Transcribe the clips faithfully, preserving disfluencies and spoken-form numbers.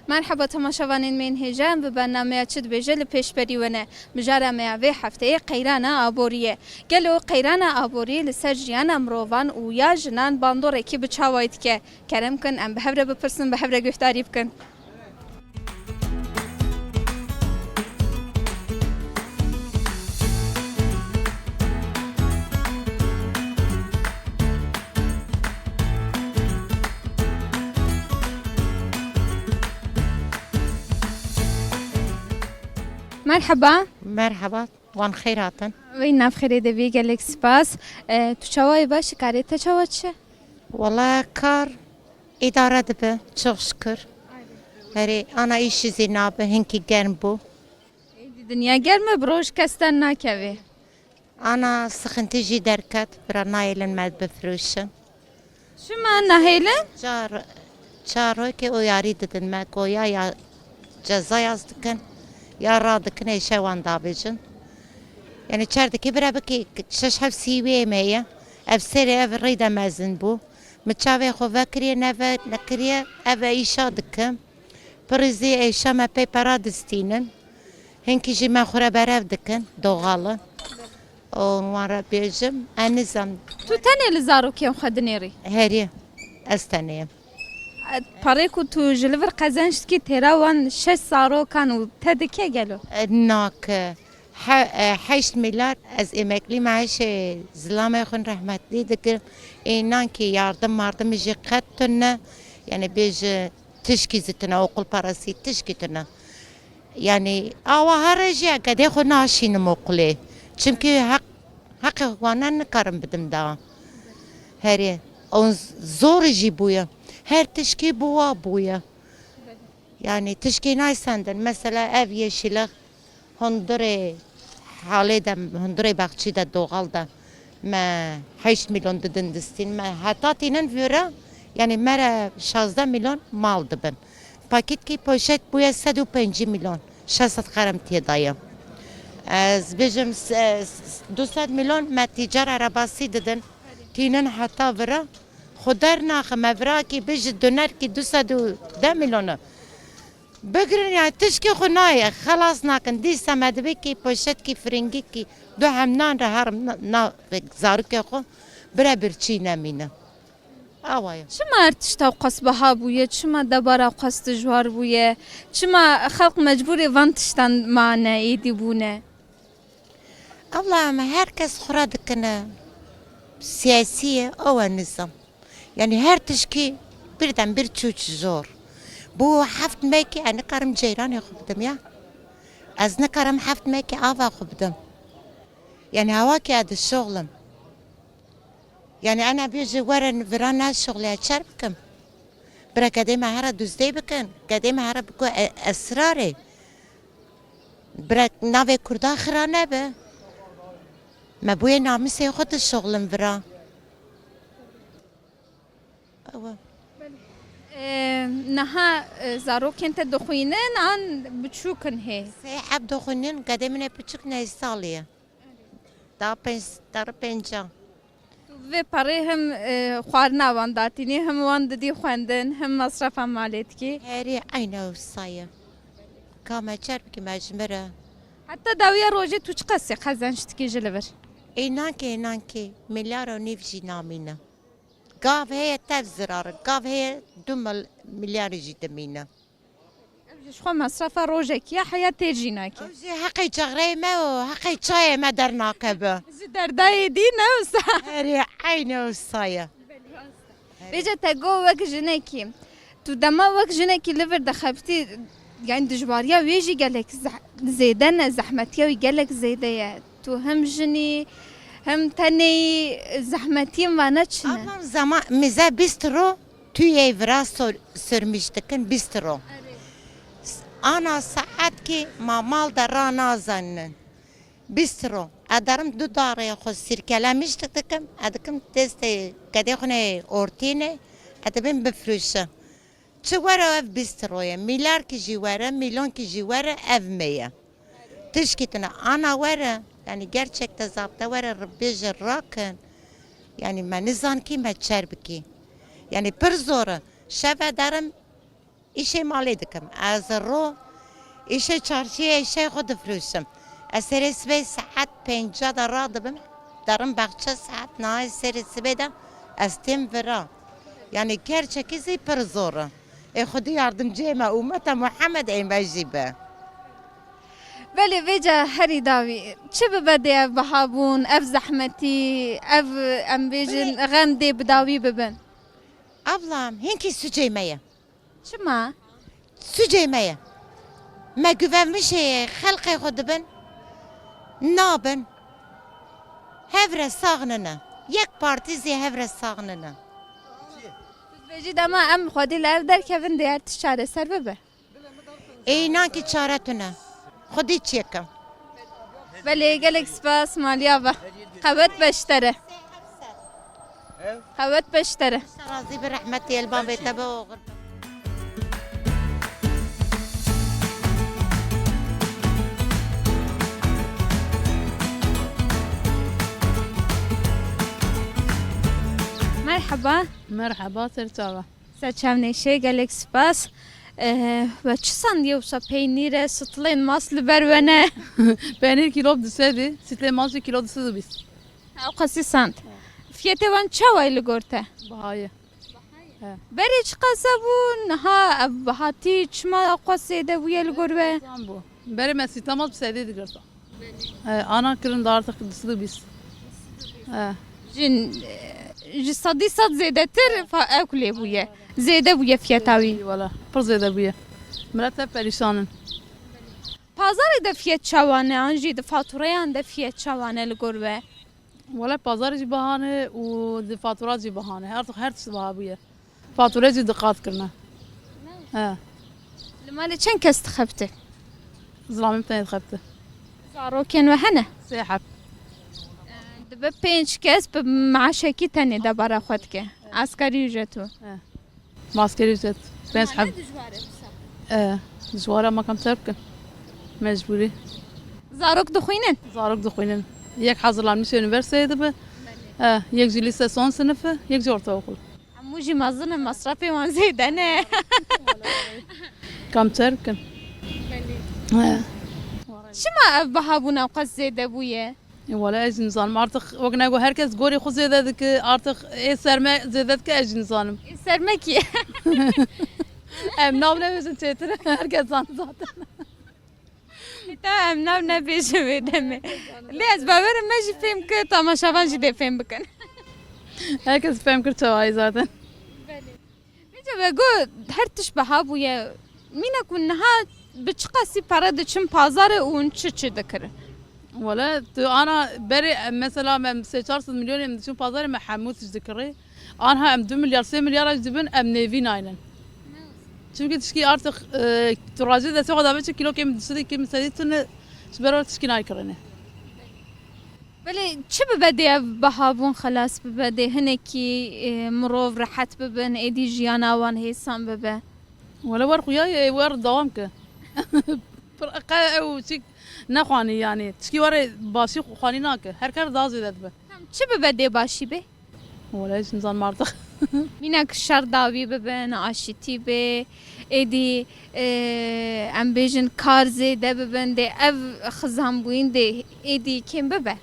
Merheba temaşevanên me yên hêja, em bi bernameya Çi Dibêje li pêşberî we ne. Mijara me ya vê hefteyê qeyrana aborî ye. Gelo qeyrana aborî li ser jiyana mirovan û ya jinan bandorekî bi çawayî dike? Kerem kin, em bi hev re bipirsin, bi hev re guhdarî bikin. Merheba. Merheba, wan xêr hatin. Wey nav xêrê de bî, gelek spas. E, tu çawa yî, baş î, karê te çawa diçe? Wala kar îdare dibe, çok şükür. Herê, ana îşî zî nabe, hinkî germ bû. Êdî dinya germ e, bi roj kes dernakeve. Ana sıkıntı jî derket, bira nahêlin me bifroşin. Çima nahêlin? Çar, çar rokê uyarî didin me, ku ya, ya ceza yaz dikin, ya radikin, êşe wan dabêjin. Yani çer dikî bira bikî şeş heft sî wê me ye. Ev serê ev rî de mezin bû. Mi çavê xwe vekiriye, neve nekiriye, ev e îşa dikim. Pirî zî êşa me pê pera distînin. Hinkî jî me xwe re berev dikin, doğal in. Û wan re bêjim, ez nizam. Tu tenê li zarokên xwe dinêrî? Herî, ez tenê yim. E, parê ku tu ji li vir qezenc dikî têra wan şeş zarokan û te dike gelo? E, nake. He-, e, heşt milyar ez emeklî meeşê zilamê xwe rehmetlî dikim. Înan ki yardım mardim jî qet tune. Yani bêje tişkî zî tune, okul parası tişkî tune. Yani awa here jî gedê xwe naşînim okulê. Çimkî heq, heqê wan nikarim bidim daha. Herê, on zor jî bûye. Her tişkî bi wa bûye. Yani tişkî naysendin. Mesela ev yeşillik hundirê halê de, hundirê baxçî de, doğal de me heşt milyon didin distîn. Me heta tînin vire, yani me re şazdeh milyon mal dibin. Paketkî poşet bûye sed û pêncî milyon. Şeş sed kerem tê daye. Ez bêjim se-, s-, du sed milyon me tîcar erebasî didin. Tînin heta vira. Xwe dernaxim, me vira kî bêje doner kî du sed û deh milyon e. Bigirin ya tişkê xwe nayê, xelas nakin. Dîsa me dibê kî poşetkî firingî kî du hemnan re herim na, na zarokê xwe bire birçî nemîne. Awa ye. Çima her tişta qas biha bûye? Çima debara qas dijwar bûye? Çima xelq mecbûrê van tiştan mane êdî bûne? Abla, em her kes xwe re dikine siyasî ye, ew e nizam. Yani her tişkî birdenbir çû zor. Bû heft mehekî ez nikarim ceyranê xwe bidim ya. Ez nikarim heft mehekî ava xwe bidim. Yani hewa ki ez dişoxlim. Yani ena bêje werin vira neşoxlê, ez çer bikim? Bira gedê me here duzdê bikin. Gedê me here biko e-, esrarê. Bira navê Kurda xira nebe. Me bûye namûsê xwe dişoxlin vira. Ew e. Ee, niha, e, zarokên te dixwînin an biçûk in hê? Sê heb dixwînin, gedê min ê piçûk neh salî ye. Da pênc, da pênca. Tu vê perê hem, e, xwarina wan datînî, hem wan didî xwendin, hem masrefa malê dikî. Herî eyne wisa ye. Ka me çer bikî me ji me re. Heta dawiya rojê tu çiqasî qezenc dikî ji li vir? Înan ki, înan ki, milyar û nîv jî namîne. Gav heye tev zirar, gav heye du mil-, milyar jî dimîne. Ev ji xwe mesrefa rojekî ye, heya têr jî nake. Ew jî heqê çexreyê me û heqê çayê me dernakeve. Ji derdayê dî ne wisa. Herê, eynî wisa ye. Bêje te got wek jinekî. Tu dema wek jinekî li vir dixebitî, yani dijwariya wê jî gelek zeh-, zêde ne, zehmetiya wî gelek zêde ye. Tu hem jinî, hem tenê yî, zehmetiyên vane çi ne? Ablam, zaman, mize bîst ro tu yê vira sor-, sürmüş dikin, bîst ro. Ana saet ki ma mal de ra nazanin. Bîst ro. E derim du darê xwe sirkelemiş dikim, e dikim destê kedê xwe nê ortînê, e dibin bifrûşe. Çi were ev bîst ro ye, mîlyar kî jî were, mîlyon kî jî were, ev me ye. Tişkî tune ana were, yani gerçekte zabte were, bêje rakin. Yani me nizan kî me çer bikî. Yani pir zor e. Şeve derim Îşê malê dikim. Ez ro îşê çarşiyê eşyayê xwe difroşim. Ez serê sibê saet pênca de radibim. Derim baxçe saet nahê serê sibê de ez têm vira. Yani gerçekî zî pir zor e. Ê Xwedî yardimciyê me, ummeta Muhammed ê me jî be. Belê vêca herî dawî. Çi bibe dê ev bihabûn, ev zehmetî, ev em bêjin Belê. xem dê bi dawî bibin? Ablam, hinkî sucê me ye. Çima? Sucê me ye. Me guvevmişê xelqê xwe dibin, nabin. Hev re sax nine. Yek partî zî hev re sax nine. Tu dibêjî dema em xwedî li ev derkevin dê her tişt çareser bibe. Ê înan kî çare tune. Xwedî çêke. Belê gelek spas maliya ve. Qewet beştere. Qewet beştere. Razî bi rehmetê el bavê te be oxir. Merhaba. Merhaba, ser çava. Ser çavnêşê, gelek spas. Eh, we çi sandiye wisa peynîr e, sitlên mas li ber we ne? Peynîr kîlo bi du sed e, sitlên mas jî kîlo du sed û bîst. Ew qasî sand. Fiyetê wan çawa ye li gor te? Biha ye. He. Berê çiqas e bû, niha ev bihatî çima ew qas zêde bûye li gor we? Zam bû. Berê me sîtama bi sedê digirta. He, ana kirin da artık du sed û bîst. He. Jin, e, ji sedî sed zêdetir fa-, ew lê bûye. Zêde bûye fiyeta wî. Wala, pir zêde bûye. Milet hep perîşan in. Pazarê de fiyet çawa ne? An jî di fatûreyan de fiyet çawa ne li gor we? Wele pazarê jî biha ne û di faturat jî biha ne. Artık her tişt biha bûye. Fature jî diqat kirine. He. Li malê çend kes dixebite? Zilamê min tenê dixebite. Zarokên we hene? Sê heb. Dibe pênc kes bi meaşekî tenê debara xwe dike. Askerî ücret û. He. Askerî ücret. Pênc heb. Dijwar e wisa. E, dijwar e, ama kamçer bikin. Mecbûrî. Zarok dixwînin? Zarok dixwînin. Yek hazırlanmış üniversiteye dibe. E, yek jî lise son sınıfı, yek jî ortaokul. Hemû jî mezin in, masrafê wan zêde ne. Kamçer bikin. Belê. He. Çima ev bihabûn ew qas zêde bûye? E, wala ez nizanim. Artık wek nego herkes gorê xwe zêde dike, artık ê serme zêde dike, ez nizanim. Ê serme kî? Em nav nebêjin çêtir. Herkes zan zaten. Heta em nav nebêje wê demê. Lê ez bawerim me jî fêm kir, tamaşavan jî dê fêm bikin. Herkes fêm kir çawayî zaten. Belê. Vêca we got her tişt biha bûye. Mîna ku niha bi çi qasî pere diçin pazarê û hûn çi çi dikirin? Wele tu ana berê, em mesela em sê çar sed milyon em diçin pazarê me hemû tişt dikirê. Anha em du milyar, sê milyar jî dibin, em nêvî naynin. Çimkî tişkî artık, e, tu rajê destê xwe dabe çi kîlo kêm dişirî, kêm serî tune ji ber wê tişkî naykirinê. Belê çi bibe dê ev bihabûn xelas bibe, dê hinekî, e, mirov rehet bibin, êdî jiyana wan hêsan bibe? Wele wer xuya ye, wer dewam ke. Pir qe ew çik nexwanî yani. Tişkî were başî xwanî nake. Her ker daha zêde dibe. Tam çi bibe dê başî be? Wele hiç nizan artık. Mînak şer dawî bibe, neaşîtî be, êdî, e, em bêjin kar zêde bibin, dê ev xizanbûyîn dê êdî kêm bibe.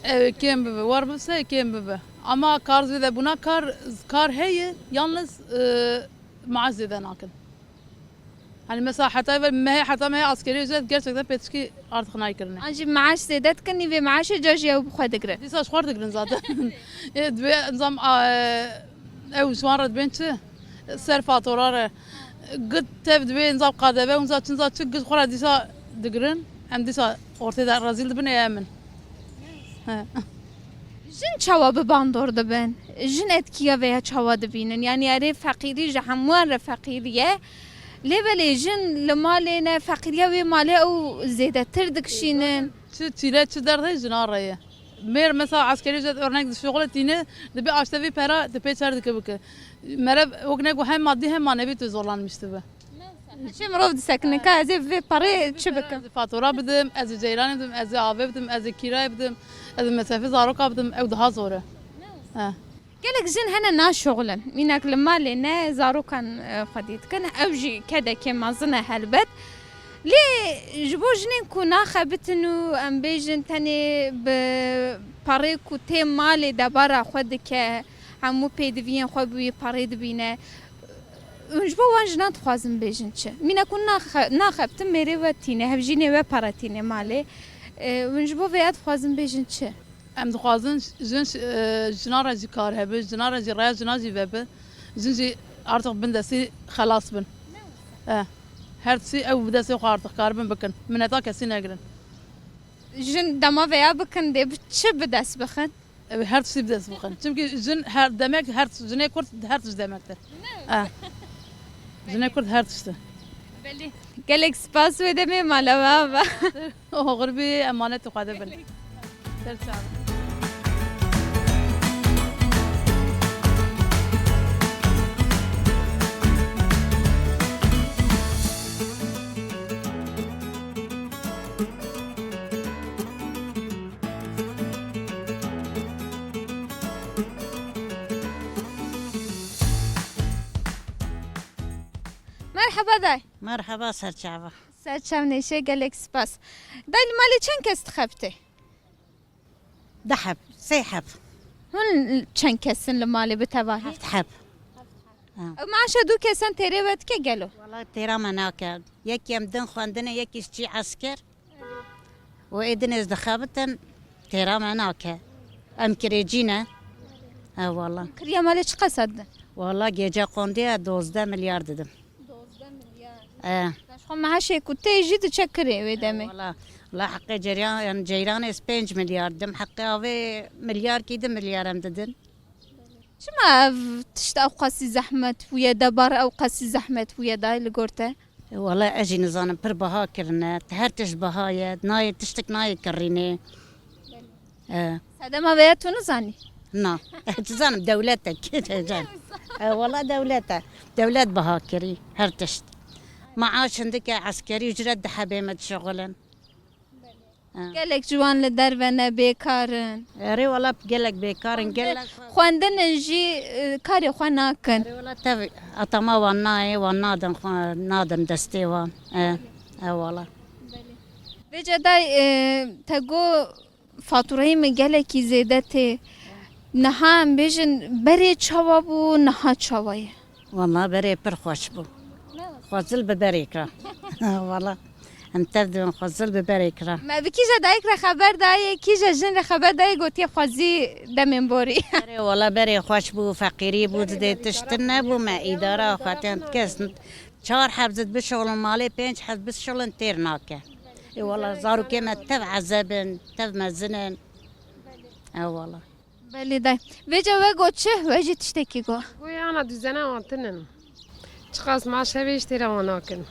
Ew kêm bibe, war bibse kêm bibe. Ama kar zêde bûna kar, kar heye, yalnız, e, maaş zêde nakin. Hani mesela heta ve me, heta me askerî ücret gerçekten pêtişkî artık naykirin. An jî maaş zêde dikin, nîvê maaşê ca jî ew bi xwe digre. Dîsa ji xwe digirin zaten. Ê, divê nizam, a, ew ji wan re dibên çi? Ser fatura re. Git tev divê nizam K D V, nizam çi, nizam çi, git xwe re dîsa digirin. Em dîsa ortê de rezîl dibin, ê em in. He. Jin çawa bi bandor dibin? Jin etkiya vê ya çawa dibînin? Yanî erê feqîrî ji hemûyan re feqîrî ye. Lê belê jin li malê ne, feqîriya wê malê ew zêdetir dikişînin. Çi çîle, çi derd heye jina re ye. Mêr mesela eskerî jê örnek dişixule tîne, dibe aştevî pera, di pê çer dike bike. Mere wek ne ku hem maddi hem manevi tu zorlanmış dibe. Çi mirov disekine ka ez ê vê parê çi bikim? Ez ê fatura bidim, ez ê ceyranê bidim, ez ê avê bidim, ez ê kîrayê bidim, ez ê mesrefê zaroka bidim, ew daha zor e. He. Gelek jin hene naşuxulin. Mînak li malê ne zarokan, e, xwedî dikin. Ew jî kedekê mezin e helbet. Lê ji bo jinên ku naxebitin û em bêjin tenê bi perê ku tê malê debara xwe dike, hemû pêdiviyên xwe bi wî perê dibîne. Hûn ji bo wan jinan dixwazin bêjin çi? Mînak hûn naxe-, naxebitin mêrê we tîne, hevjînê we pere tîne malê. E, hûn ji bo vêya dixwazin bêjin çi? Em dixwazin jin, e, jinan re jî kar hebe, jinan re jî raya jinan jî vebe. Jin jî artık bin destî xelas bin. E, her tiştî ew bi destê xwe artık karibin bikin. Mineta kesî negirin. Jin dema veya bikin dê bi çi bi dest bixin? Ew her tiştî bi dest bixin. Çimkî jin her demek, her jinê Kurd her tişt demektir. E. Jinê Kurd her tişt e. Belê. Gelek spas wê demê mala we ava. Oxir bî, emanetê Xwedê bin. Ser çav. Merheba day. Merheba, ser çava. Ser çav neşe, gelek spas. Day, li malê çend kes dixebitê? Du heb, sê heb. Hûn çend kes in li malê bi tevahî? Heft heb. Ha. Ew maaşa du kesan têrê we dike gelo? Wala têra me nake. Yekî em din xwendinê, yekî ji çî esker. Û ê din ez dixebitin, têra me nake. Em kirêcî ne. He wala. Kiriya malê çiqas didin? Wala gece qondiye dozdeh milyar didim. Dozdeh milyar. E. Ji xwe meheşê ku tê jî diçe kirê wê demê. Wala, wala heqê ceyran, ceyranê ez pênc milyar didim. Heqê avê milyar kî du milyar em didin. Çima ev tişt ew qasî zehmet bûye, debar ew qasî zehmet bûye dayê li gor te? E, wala ez jî nizanim, pir biha kirine. Her tişt biha ye. Nayê tiştik nayê kirînê. E. Sedema vêya tu nizanî? Na. Ez dizanim dewlet e. Kê can? E, wala dewlet e. Dewlet biha kirî her tişt. Maaş hindike eskerî ücret di hebê me dişixulin. Ha. Gelek ciwan li derve ne bêkar in. Erê wala gelek bêkar in, gelek. Xwendin in jî, e, karê xwe nakin. Erê wala tev atama wan nayê, wan nadin xwe, nadin destê wan. E, e wala. Vêca day, e, te got fatureyê min gelekî zêde tê. Niha em bêjin berê çawa bû, niha çawa ye? Wala berê pir xweş bû. Xwezil bi berê kira. Wala. Em tev dibin xwezil bi berê kira. Me bi kîja dayik re xeber dayê, kîja jin re xeber dayê gotiye xwezî demên borî. Berê wala berê xweş bû, feqîrî bû, didê tiştin nebû me îdara xwe tê kes çar heb zid bişixulin malê, pênc heb bişixulin têr nake. Ê wala zarokê me tev ezeb in, tev mezin in. E wala. Belê day. Vêca we got çi? We jî tiştekî got. Goya ana duzena wan tinin. Çiqas maaş hebe jî têra wan nakin.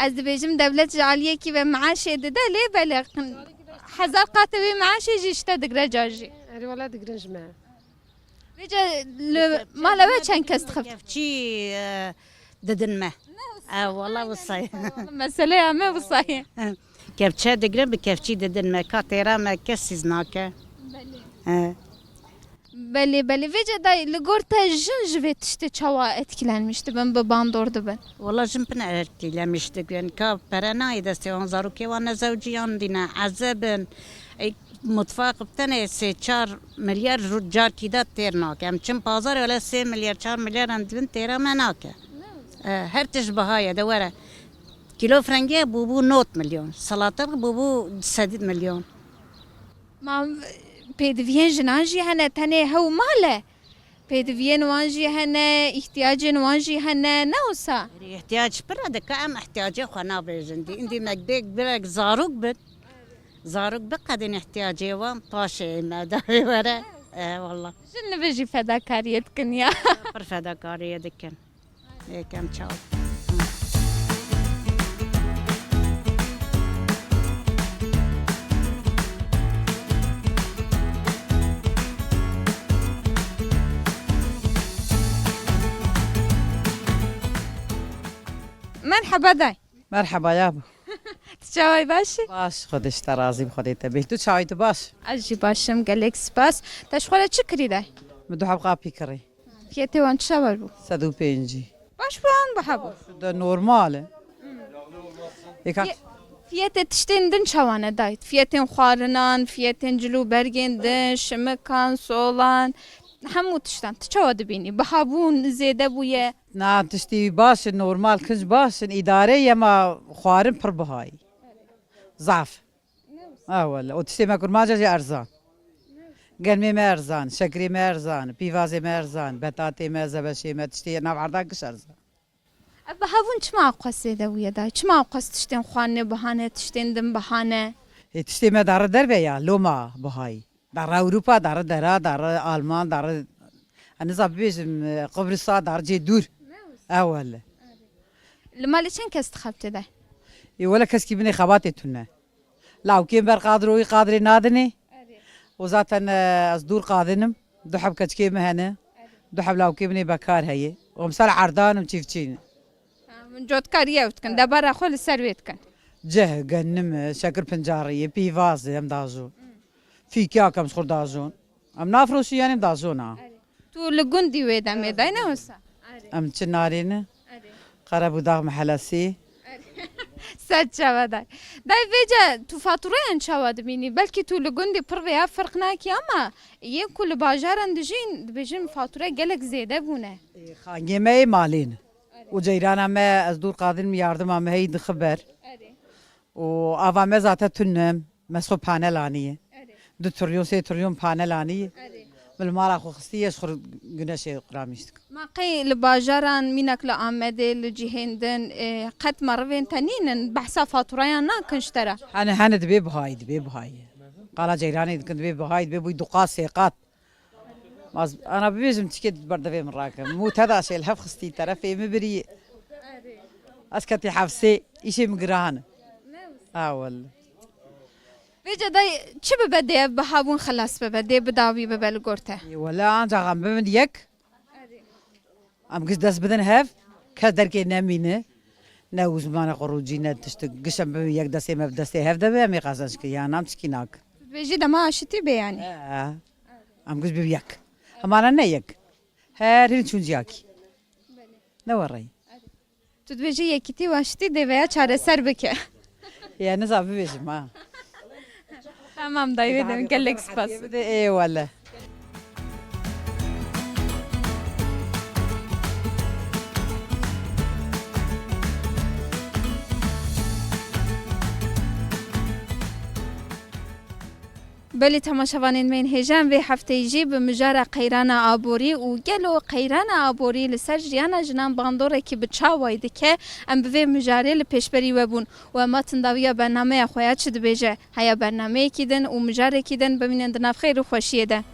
Ez dibêjim dewlet ji aliyekî ve maaşê dide lê belê hezar qate wê maaşê jî ji te digre ca jî. Erê wala digirin ji me. Vêca li mala we çend kes dixebitin? Kevçî, e, didin me. E, wala wisa ye. Meseleya me wisa ye. Kevçe digirin bi kevçî didin me. Ka têra me kes sîz nake. Belê. E. Belê, belê. Vêca dayê, li gor te jin ji vê tiştê çawa etkilenmiş dibin, bi bandor dibin? Wala jin pir etkilenmiş dibin. Ka pere nayê destê wan, zarokê wan nezewciyan dîne, ezeb in. Ey, mutfaq bi tenê sê çar milyar ru-, carkî de têr nake. Em çin pazarê wele sê milyar, çar milyar em dibin têra me nake. E, her tişt biha ye de were. Kîlo frengê bûbû nod milyon. Salata bûbû sedî milyon. Ma pêdiviyên jinan jî hene, tenê hew mal e. Pêdiviyên wan jî hene, îhtiyacên wan jî hene, ne wisa? Erê, îhtiyac pir e, dika em îhtiyacê xwe nabêjin dî. Îndî me bêk birek zarok bin. Zarok biqedin îhtiyacê wan, paşê me dawê were. E, wala. Jin li vê jî fedakariyê dikin ya. Pir fedakariyê dikin. Ê, kem çaw. Merheba day. Merheba ya. Tu çaway baş î? Baş, Xwedê ji te razî bi, Xwedê te bêh. Tu çaway, tu baş? Ez jî baş im, gelek spas. Te ji xwe re çi kirî day? Min du heb qapî kirî. Fiyetê wan çi şewer bû? Sed û pêncî. Baş bû an biha bû? De normal e. Êka Fiye-, fiyetê tiştên din çawa ne dayt? Fiyetên xwarinan, fiyetên cil û bergên din, şimikan, solan, hemû tiştan. Tu çawa dibînî? Biha bûn, zêde bûye? Na, tiştî baş in, normal, kinc baş in, îdare ye, ma xwarin pir bihayî. Zaf. Ha wele. Û tiştê me kurmanca jî erzan. Gelmê me erzan, şekerê me erzan, pîvazê me erzan, betatê me, zebeşê me, tiştê nav erdan giş erzan. Ev biha bûn çima ewqas zêde bûye dayê? Çima ewqas tiştên xwarinê biha ne, tiştên din biha ne? Ê, tiştê me dare derve ya, loma bihayî. Dare Ewropa, dare dera, dare Alman, dare, ez niza bibêjim, e, Qibrisa, dare cê dûr. E wele. Li malê çend kes dixebite de? Ê wele keskî binê xebatê tune. Lawkên ber qadroyî qadrê nadinê. Erê. Û zaten, e, ez dûr qadinim. Du heb keçikê min hene. Erê. Du heb lawkê min ê bekar heye. Û em ser erdan û çîfçî ne. Ha, min cotkariye ew dikin. Debara xwe li ser wê dikin. Ceh, genim, e, şekir pincariyê, pîvazê em dajon. Hmm. Fîkyak em ji xwe dajon. Em nafroşî, yanî em dajon a. Erê. Tu li gundî wê demê dayne wisa? Erê. Em çi narê ne? Erê. Qerebûdax Mehelesî. Erê. Ser çava day. Day vêce tu faturayan çawa dibînî? Belkî tu li gundî pir vêya ferq nakî ama yên ku li bajaran dijîn dibêjin fatura gelek zêde bûne. Ê, xangê me ê malê ne. Erê. Û ceyrana me ez dûr qadin yardima me heyî dixi ber. Erê. Û ava me zate tune, me xwe panel aniye. Erê. Du trilyon, sê trilyon panel aniye. Erê. Min li mala xwe xistiye, ji xwe güneşê qiramîş dikim. Ma qey li bajaran, mînak li Amedê, li cihên din, e, qet merivên te nînin, behsa faturayan nakin ji te re? Hene, hene dibê bihayî, dibê bihayî. Qala ceyranê dikin, dibê bihayî, dibê bûyî du qat, sê qat. Ma ez, ana bibêjim çikê berdevê min rakim. Mû te da şê li hev xistî terefê min birî. Ez ketî hefsê, îşê min giran. Ha wele. Vêce day çi bibe dê ev bihabûn xilas bibe, dê bi dawî bibe li gor te? Ê wele ancax em bibin yek. Em giş dest bidin hev, kes derkê nemîne. Ne û zimanê xwe rûcî, ne tiştik. Giş em bibin yek, destê me bi destê hev de be, em ê qezenc kin. Yan em çikî nakin. Tu dibêjî dema aşitî bê yanî? He. Em giş bibin yek. Hemana ne yek. Her hin çûn ciyakî. Ne wereyî. Tu dibêjî yekîtî û aşitî dê veya çareser bike. Ya niza bibêjim ha. Tamam dayê, wê demin gelek spas. Ê wele. Belê temaşevanên me yên hêja, em vê hefteyê jî bi mijara qeyrana aborî û gelo qeyrana aborî li ser jiyana jinan bandorekî bi çawayî dike, em bi vê mijarê li pêşberî we bûn û em hatin dawiya bernameya xwe ya çi dibêje. Heya bernameyekî din û mijarekî din bimînin di nav xêr û xweşiyê de.